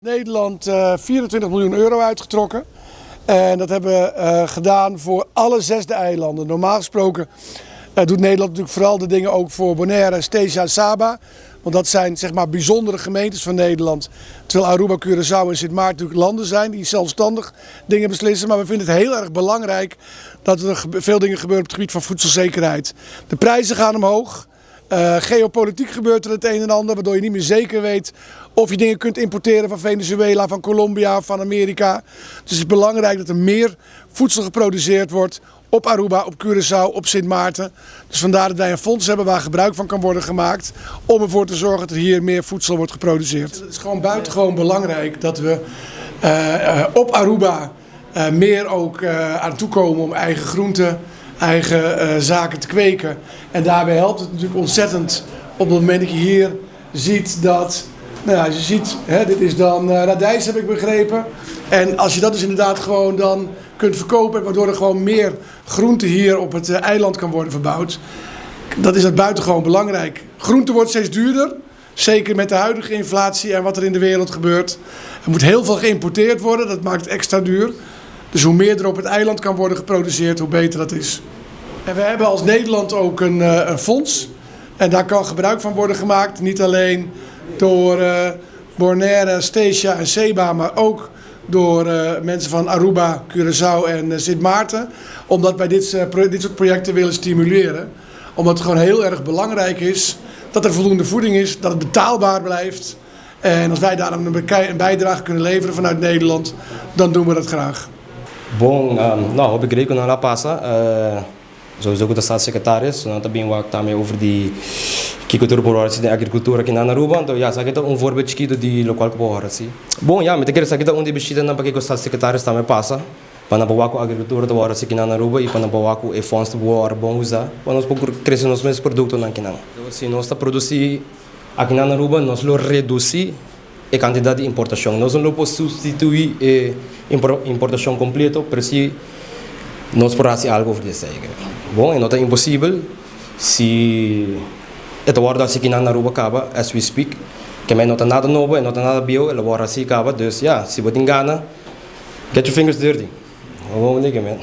Nederland 24 miljoen euro uitgetrokken. En dat hebben we gedaan voor alle zes de eilanden. Normaal gesproken doet Nederland natuurlijk vooral de dingen ook voor Bonaire, Statia en Saba. Want dat zijn, zeg maar, bijzondere gemeentes van Nederland. Terwijl Aruba, Curaçao en Sint Maarten natuurlijk landen zijn die zelfstandig dingen beslissen. Maar we vinden het heel erg belangrijk dat er veel dingen gebeuren op het gebied van voedselzekerheid. De prijzen gaan omhoog. Geopolitiek gebeurt er het een en ander, waardoor je niet meer zeker weet of je dingen kunt importeren van Venezuela, van Colombia, van Amerika. Dus het is belangrijk dat er meer voedsel geproduceerd wordt op Aruba, op Curaçao, op Sint Maarten. Dus vandaar dat wij een fonds hebben waar gebruik van kan worden gemaakt om ervoor te zorgen dat er hier meer voedsel wordt geproduceerd. Het is gewoon buitengewoon belangrijk dat we op Aruba meer ook aan toekomen om eigen groenten, eigen zaken te kweken. En daarbij helpt het natuurlijk ontzettend op het moment dat je hier ziet dat, nou ja, je ziet, hè, dit is dan radijs, heb ik begrepen. En als je dat dus inderdaad gewoon dan kunt verkopen, waardoor er gewoon meer groente hier op het eiland kan worden verbouwd. Dat is dat buitengewoon belangrijk. Groente wordt steeds duurder. Zeker met de huidige inflatie en wat er in de wereld gebeurt. Er moet heel veel geïmporteerd worden, dat maakt het extra duur. Dus hoe meer er op het eiland kan worden geproduceerd, hoe beter dat is. En we hebben als Nederland ook een fonds. En daar kan gebruik van worden gemaakt. Niet alleen door Bonaire, Statia en Saba, maar ook door mensen van Aruba, Curaçao en Sint Maarten. Omdat wij dit soort projecten willen stimuleren. Omdat het gewoon heel erg belangrijk is dat er voldoende voeding is, dat het betaalbaar blijft. En als wij daar een bijdrage kunnen leveren vanuit Nederland, dan doen we dat graag. Bon, nou, hoop ik reken na pasa. Sowieso ku de staatssecretaris, nan tambe wak tambe over di kiko tur por di agrikultura aki na Aruba. Anto ja, esaki ta un voorbeeld chikitu di lokual ku por hasi. Bon, ja, mi ta kere esaki ta un di bishita nan pa kiko staatssecretaris tambe pasa. Pa nan por wak agrikultura ta wòrdu aki na Aruba i pa nan por wak e fonds ta bon usa pa nos por krese nos mes produktonan akinan. Si nos ta produsí aki na Aruba, nos lo redusí e kantidat di importashon. Nos no por sustituí e importashon kompleto, pero si nos por hasi algu over esei. Bon, no ta imposibel si e ta wòrdu aki na Aruba kaba, as we speak, ku no ta nada nobo, no ta nada bieu, el a wòrdu kaba, dus ja, si bo tin gana, get your fingers dirty. Gewoon, man.